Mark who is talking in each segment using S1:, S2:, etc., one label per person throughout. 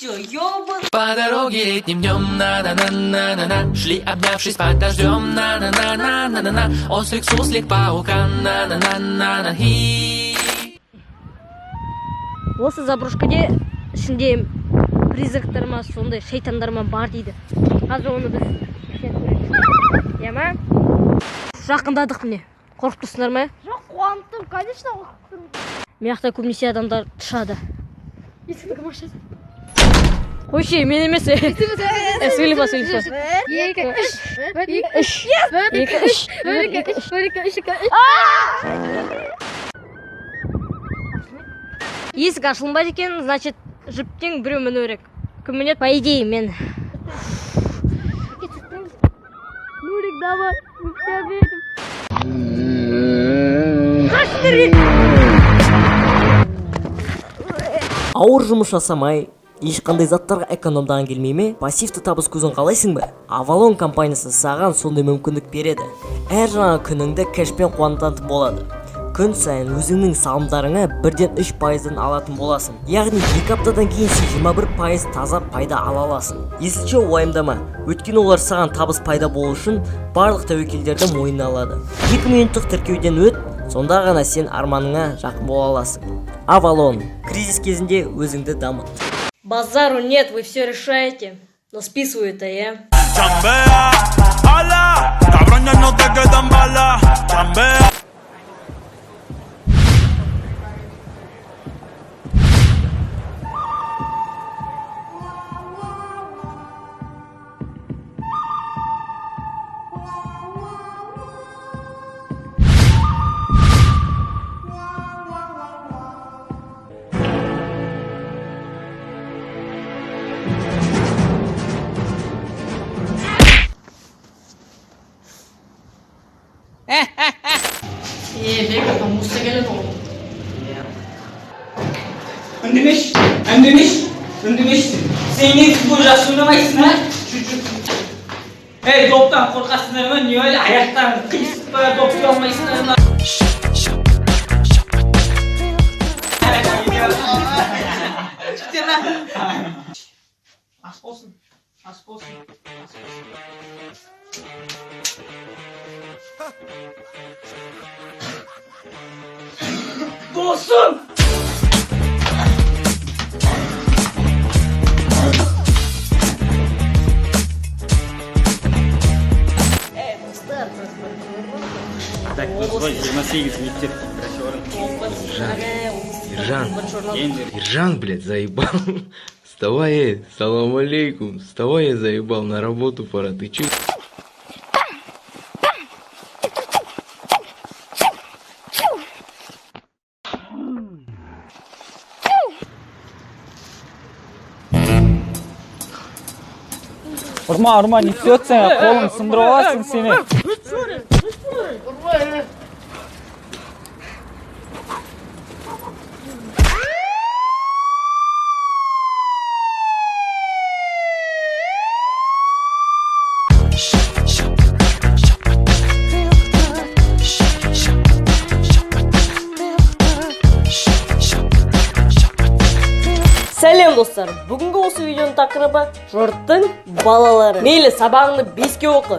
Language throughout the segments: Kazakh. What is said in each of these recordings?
S1: Чё, ёба?
S2: По дороге летним днем на-на-на-на-на-на, шли, обнявшись под дождем, на-на-на-на-на-на-на. Ослик, суслик, паука, на-на-на-на-на и.
S3: Осы заброшкаде ішінде призрактар ма, сондай шайтандар ма бар дейді. Қазір оны біз тексеріп көреміз. Иә ма? Жақындадық міне. Қорқып тұрсыңдар ма?
S4: Жоқ, қуанып тұрмын, конечно, қорқып тұрмын.
S3: Мына жақта көбінесе адамдар тышады.
S4: Есікті кім ашады?
S3: Қойшы, мен емес. Сөйлеп, сөйлеп.
S4: Бір, екі, үш. Бір, екі,
S3: Үш.
S4: Бір,
S3: Екі, үш.
S4: Бір, екі, үш. Бір, екі, үш, екі, үш.
S3: Есік ашылмайды екен, значит, жіптен біреу міну керек. Кім мінеді? По идее, мен.
S4: Нурик, давай, мы в тебя верим.
S5: Ауыр жұмыс жасамай, ешқандай заттарға экономдаған келмей ме? Пассивті табыс көзін қалайсың ба? Авалон компаниясы саған сондай мүмкіндік береді. Әр жаңа күніңді кэшпен қуантатын болады. Күн сайын өзіңнің салымдарыңа бірден 3 пайыздан алатын боласың. Яғни 2 аптадан кейін сен 21% таза пайда ала аласың. Есінше, уайымдама, өйткені олар саған табыс пайда болу үшін барлық тәуекелдерді мойнына алады. 2 минуттық тіркеуден өт, сонда ғана сен арманыңа жақын бола аласың. Авалон, кризис кезінде өзіңді дамыт.
S3: Базару нет, вы все решаете. Но списываю-то я.
S6: Chambea, ala, cabrón, ya no te quedan balas. Chambea.
S7: Е, Бека, там Муса келеді ғой.
S8: Үндемеші, үндемеші, үндемеші. Сен не, футбол жақсы ойнамайсың, а? Ей, доптан қорқасыңдар ма? Не өлі, аяқтарың қисық па, доп ұстай алмайсыңдар ма? Ас болсын, ас болсын, ас болсын. Болсын!
S9: Так, біз ғой 28 мектеп бірінші орын.
S10: Ержан, Ержан, блядь, заебал. Вставай, эй, салам алейкум. Вставай, я заебал, на работу пора. Ты чё?
S8: Ұрма, ұрма, не істеп жатсың? Қолың сындырып аласың сені.
S5: Сәлем, достар! Бүгінгі осы видеоның тақырыбы: жұрттың балалары. Мейлі сабағыңды 5-ке оқы,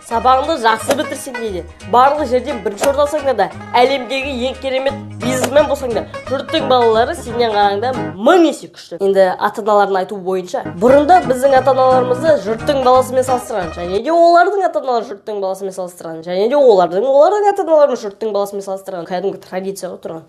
S5: сабағыңды жақсы бітірсең де, барлық жерден бірінші орын алсаң да, әлемдегі ең керемет бизнесмен болсаң да, жұрттың балалары сенен қарағанда мың есе күшті. Енді ата аналардың айтуы бойынша, бұрында біздің ата аналарымызды жұрттың баласымен салыстырған, және де олардың ата аналары жұрттың баласымен салыстырған, және де олардың ата аналарын жұрттың баласымен салыстырған. Кәдімгі традиция ғой тұрған.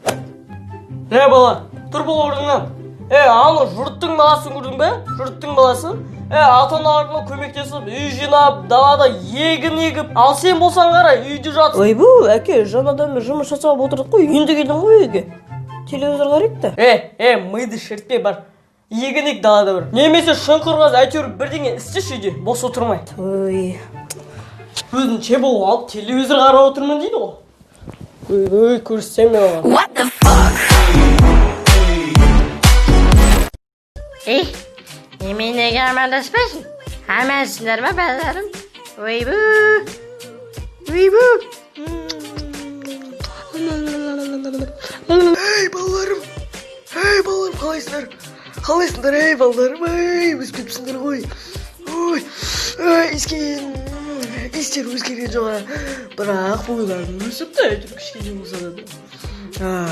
S5: Е, бала, тұр бол орныңнан. Е, ана жұрттың баласын көрдің бе? Жұрттың баласы. Е, ата аналарына көмектесіп, үй жинап, далада егін егіп. Ал сен болсаң қара, үйде жатсың. Ойбу, әке, жаңадан бері жұмыс жасап отырдық қой, енді келдім ғой үйге. Телевизор қарайық та. Е, е, миды шіртпе, бар. Егін ек далада бір. Немесе шұңқыр қаз, әйтеуір бірдеңе істеші үйде, бос отырмай. Ой. Өзінше болып алып телевизор қарап отырмын дейді ғой. Ой, көрсем мен оған.
S3: Ей, неменеге амандаспайсың? Амансыңдар ма, балаларым? Ойбу! Ойбу!
S11: Ей, балаларым! Ей, балаларым, қалайсыңдар?
S1: Қалайсыңдар, ей, балдарым, ей, өсіп кетіпсіңдер ғой. Ой, ой, иістер өзгерген жоқ, а. Бірақ бойларың өсіпті, әйтеуір кішкене болса да.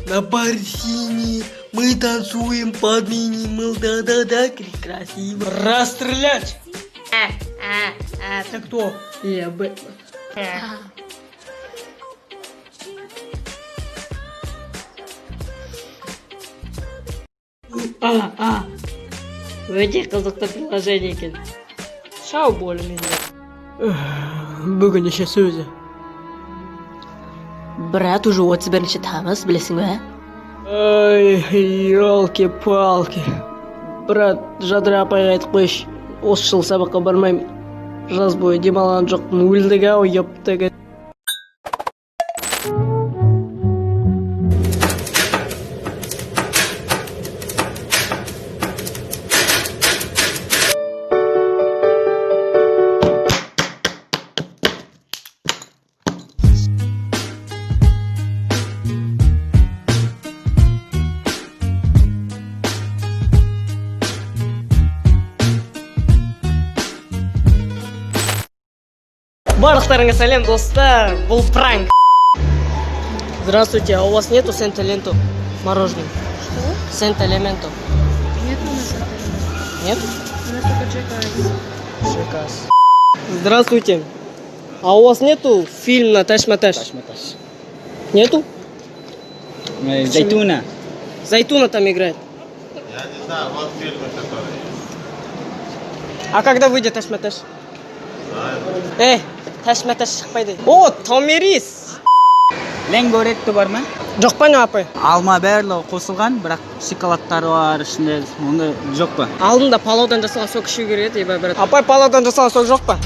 S1: На парсине мы танцуем под минимал, да-да-да, красиво.
S8: Расстрелять! Ты кто?
S1: Я Бэтмен.
S5: Өте қызықты приложение екен. Шау бөлімінде.
S1: Бүгін нешесі өзі?
S5: Брат, уже 31 тамыз, білесің бе?
S1: Ай, елки-палки. Брат, Жадыра апайға айтып қойшы. Осы жыл сабаққа бармаймын. Жаз бойы демалған жоқпын. Өлдік ау, ептігі.
S5: Барлықтарыңа сәлем, достар. Бұл пранк. Здравствуйте, а у вас нету Сент-Элементу мороженого?
S7: Что?
S5: Сент-Элементу.
S7: Нет у нас Сент-Элементу.
S5: Нет?
S7: У нас только Джек Айс.
S5: Шикас. Здравствуйте. А у вас нету фильм на Таш-Маташ?
S9: Таш-Маташ.
S5: Нету?
S9: Зайтуна.
S5: Зайтуна там играет.
S11: Я не знаю, вот фильмы, которые есть.
S5: А когда выйдет Таш-Маташ? Эй, Таш-Маташ шықпайды. О, Томирис.
S8: Ленгоретто бар ма?
S5: Жоқ па не, апай?
S8: Алма барлығы қосылған, бірақ шоколадтары бар ішінде. Онда жоқ па?
S5: Алдында палаудан жасалған сок ішу керек еді, ебай, брат. Апай, палаудан жасалған сок жоқ па?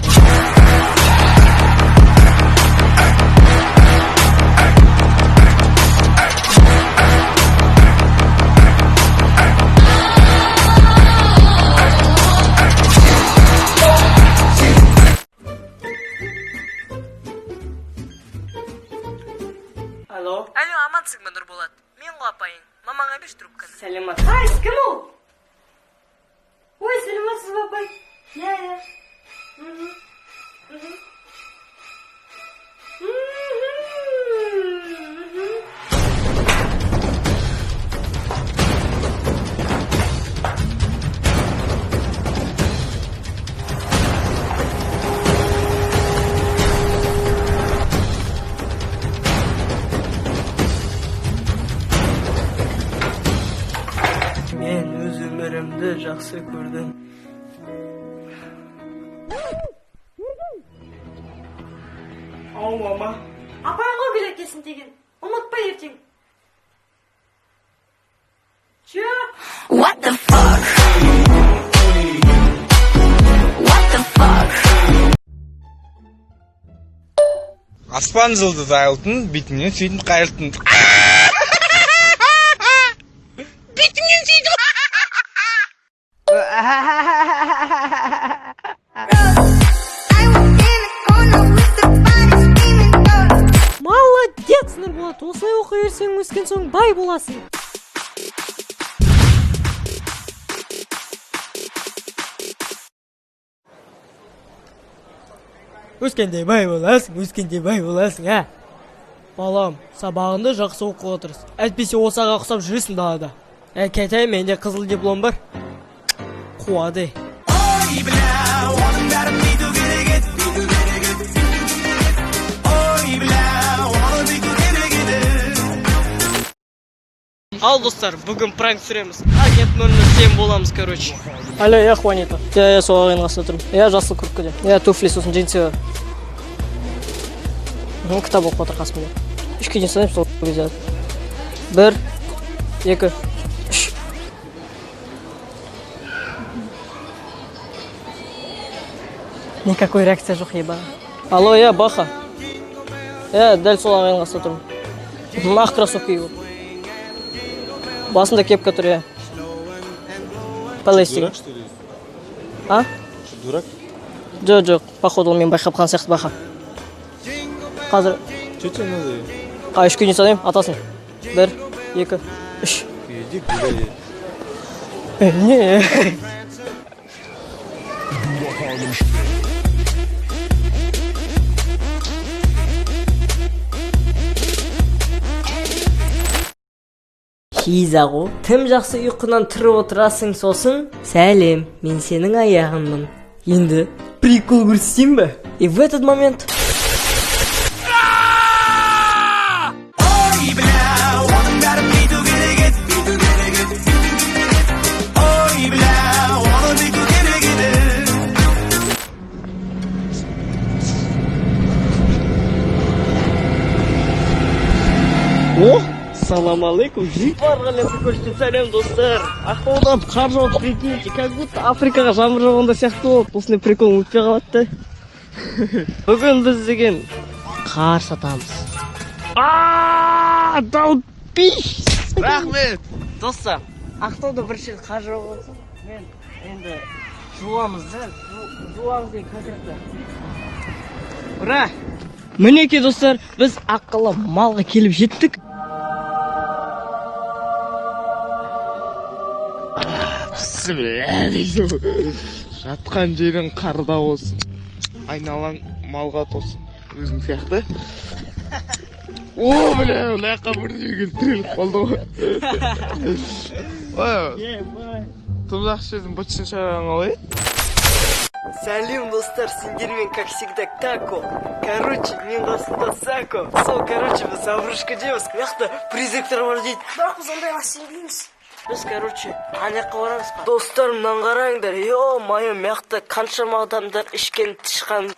S5: Алло.
S1: Алло, амансың ба, Нұрболат? Мен ғой апайың. Мамаңа берші трубканы.
S5: Сәлемат.
S3: Ай, кім ол? Ой, сәлеметсіз бе, апай? Иә, иә. Мгм. Мгм. Мгм. Мгм.
S1: Мен өз өмірімді жақсы көрдім. Ау, мама.
S3: Апай ғой гүл әкелсін деген. Ұмытпа ертең. Че?
S4: What the fuck? What the fuck?
S10: Аспан жұлдыз алтын, бетіңнен сүйдім қайыртын. Бетіңнен сүйдім.
S3: Молодец, Нұрболат. Осылай оқи берсең, өскен соң бай боласың.
S1: Өскенде бай боласың, өскенде бай боласың, ә? Балам, сабағыңды жақсы оқуға тырыс. Әйтпесе осы аға ұқсап жүресің далада. Ә, кетейін, менде қызыл диплом бар. Қуады.
S6: Ой, бля, оның бәрін бүйту керек еді, бүйту керек еді, бүйту керек еді. Ой, бля, оны бүйту керек еді.
S5: Ал, достар, бүгін пранк түсіреміз. Агент 007 боламыз, короче. Алло, я Хуанита. Иә, иә, сол ағайынның қасында тұрмын. Иә, жасыл курткада. Иә, туфли, сосын джинсы бар. Кітап оқып отыр қасымда. 3-ке дейін санаймын, сол кезде. 1, 2, 3. Никакой реакция жоқ, еба. Алло, иә, Баха. Иә, дәл сол ағайынның қасында тұрмын. Ақ кроссовка киіп. Басында кепка тұр, иә. Қалай істеген?
S11: Дурак, что ли?
S5: А?
S11: Дурак?
S5: Жоқ, жоқ, походу ол мені байқап қалған сияқты, Баха.
S1: Қазір.
S12: Че тебе надо?
S1: А, үшке дейін санаймын, атасың. 1, 2, 3.
S12: Иди гуляй.
S1: Не. Хиза ғой. Тым жақсы ұйқынан тұрып отырасың, сосын сәлем, мен сенің аяғыңмын. Енді прикол көрсетейін бе? И в этот момент
S6: Ой, бля, оның бәрін бүйту керек еді, бүйту керек еді, бүйту керек еді. Ой, бля, оны бүйту керек еді.
S1: О, салам алейкум, барлық әлемді көрсетіп сәлем, достар. Ақтаудан қар жауып, прикиньте, как будто Африкаға жаңбыр жауғанда сияқты болып, осындай прикол өтпей қалады да. Бүгін біз деген қар сатамыз. Ааа, долбись!
S11: Рахмет.
S1: Достар, Ақтауда бірінші рет қар жауған соң, мен енді жуамыз да, жуамыз деген конкретно. Ура! Мінекей, достар, біз ақылы малға келіп жеттік.
S11: Жатқан жерің қарда болсын. Айналаң малға толсын. Өзің сияқты. О, бля, мына жаққа бірдеңе келіп тіреліп қалды ғой. Ой, тым жақсы жердің бытышын шығарған қалай?
S1: Сәлем, достар, сендермен, как всегда, Тако. Короче, мен қасымда Сако. Сол, короче, біз заброшкадеміз. Мына жақта призрактар бар дейді.
S3: Бірақ біз ондайға сенбейміз.
S1: Біз, короче, ана жаққа барамыз. Достар, мынаны қараңдар. Ё-моё, мына жақта қаншама адамдар ішкен тышқан.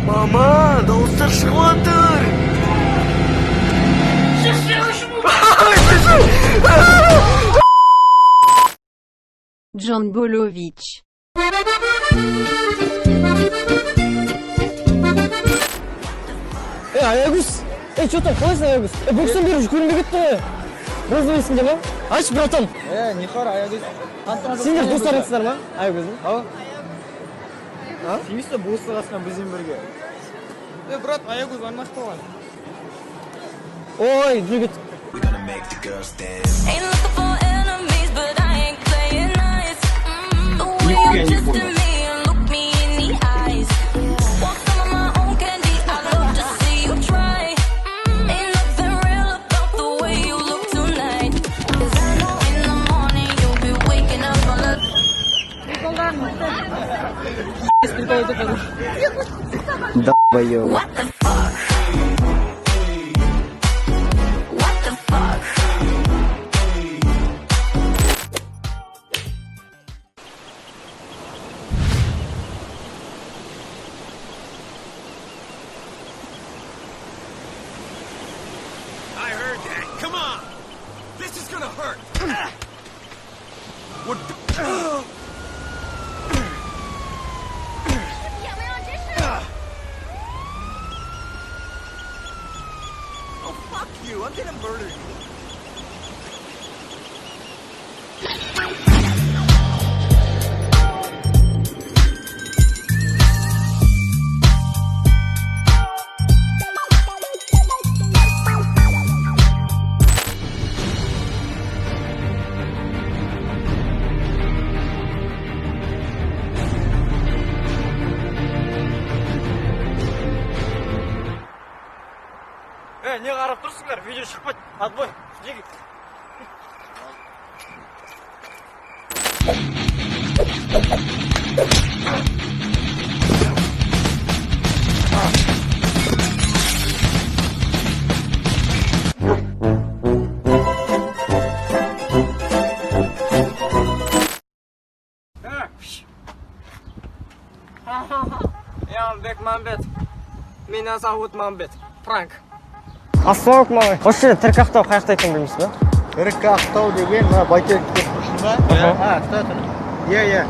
S1: Мама, дауыстар шығып жатыр.
S7: Джон Болович.
S1: Ей, Аягөз! Ей, че там, қалайсың, Аягөз? Ей, бөксен бері көрінбей кетті ғой. Розовый есіңде ма? Айтшы, братан.
S12: Е, не хор, Аягөз.
S1: Сендер достарыңсыздар ма? Аягөздің?
S12: А? Сенбейсің бе, босты қасқан бізбен бірге. Е, брат, Аягөз арнақты оған.
S1: Ой, жігіт.
S13: Ain't looking for enemies, but I ain't playing nice. The way you just to me and look me in the eyes. Want some of my own candy? I'd love to see you try. Ain't nothing real about the way you look tonight. 'Cause I know in the morning you'll be waking up on the What the fuck? What the fuck?
S6: I heard that. Come on. This is gonna hurt. What the...
S4: Yeah, my audition.
S6: Oh, fuck you. I'm gonna murder you.
S1: Е, не қарап тұрсыңдар? Видео шықпайды. Отбой. Жеге. Я Бекмамбет. Меня зовут Мамбет. Пранк. Ассалаумағалейкум. Осы жерде Түркі Ақтау қай жақта екенін білмейсіз ба?
S11: Түркі Ақтау деген мына Бәйтерек бұрышында. А, тұра тұр. Иә, иә.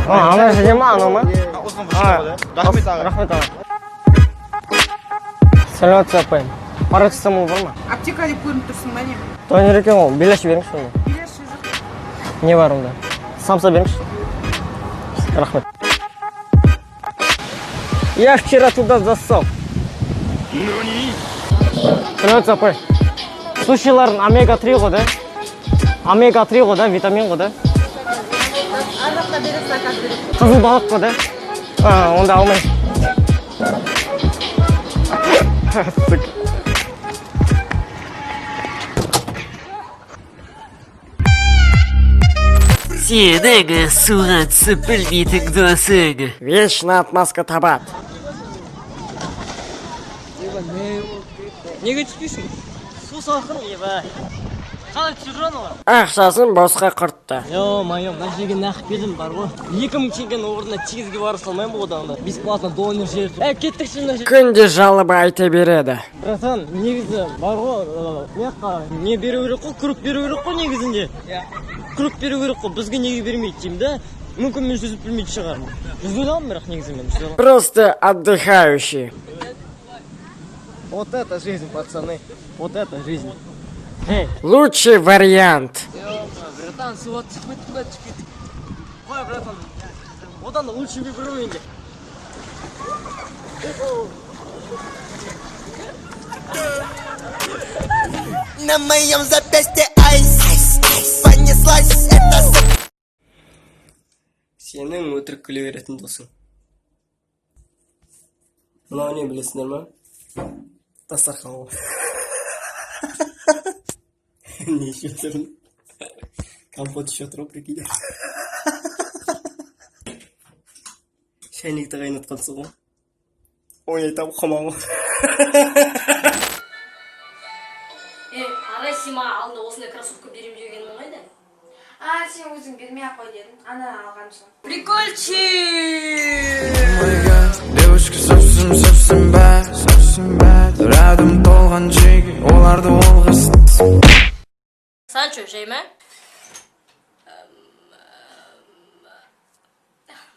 S1: А, ана жерде ма, анау ма?
S11: Осының бұрышында ғой, да? Рахмет, аға.
S1: Рахмет, аға. Сәлеметсіз, апайым. Парацетамол бар ма?
S7: Аптека деп көрініп тұрсың ба, не?
S1: Донер екен ғой, беляш беріңізші онда.
S7: Беляш жоқ.
S1: Не бар онда? Самса беріңізші. Рахмет. Я вчера туда зассал. Привет, апай. Сушилардың омега 3 ғой да? Омега 3 ғой да, витамин ғой да? Қызыл балық қой да? А, онда алмаймын. Сука.
S2: Сенің суға түсіп білмейтін досың.
S1: Вечно отмазка табады. Неге түспейсің? Су салқын, еба. Қалай түсіп жүр аналар? Ақшасын босқа құртты. Ё-моё, мына жерге нақ бердім бар ғой. 2000 теңгенің орнына тегізге бара салмаймын ғой одан да. Бесплатно донер жер. Ә, кеттікші мына жерге. Күнде жалоба айта береді. Братан, негізі бар ғой, мына жаққа не беру керек қой, крюк беру керек қой негізінде. Иә. Крюк беру керек қой, бізге неге бермейді деймін да. Мүмкін мен жүзіп білмейтін шығармын. Жүзе аламын бірақ негізі мен жүзе аламын. Просто отдыхающий. Вот это жизнь, пацаны. Вот это жизнь. Эй. Лучший вариант. Братан, суға түсіп кеттік па, түсіп кеттік. Қой, братан. Одан да лучший выбор менде.
S6: На моем запястье айс, айс, айс. Понеслась эта
S1: Сенің өтірік күле беретін досың. Мынау не білесіңдер ма? Дастархан ғой. Не ішіп отырмын? Компот ішіп отыр ғой, прикинь. Шайнекті қайнатқансың ғой. Ой, айтамын, құма ғой.
S3: Е, Арай, сен маған алдында осындай кроссовка беремін дегенің қайда?
S7: А, сен өзің бермей ақ қой дедің. Ана алған соң.
S3: Прикольчик!
S6: Девушка совсем, совсем bad, совсем bad. Рядом толған жеге, оларды ол қыз.
S3: Санчо, жай ма?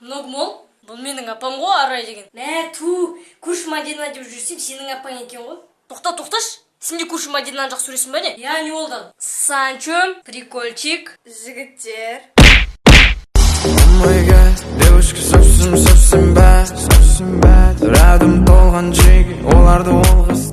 S3: Много мол? Бұл менің апам ғой, Арай деген. Мә, ту, көрші Мадина деп жүрсем, сенің апаң екен ғой. Тоқта, тоқташы. Сен де көрші Мадинаны жақсы көресің ба не? Я не болды. Санчо, прикольчик.
S7: Жігіттер.
S6: Oh my God, девушка совсем, совсем bad, совсем bad. Рядом толған жеге, оларды ол қыз.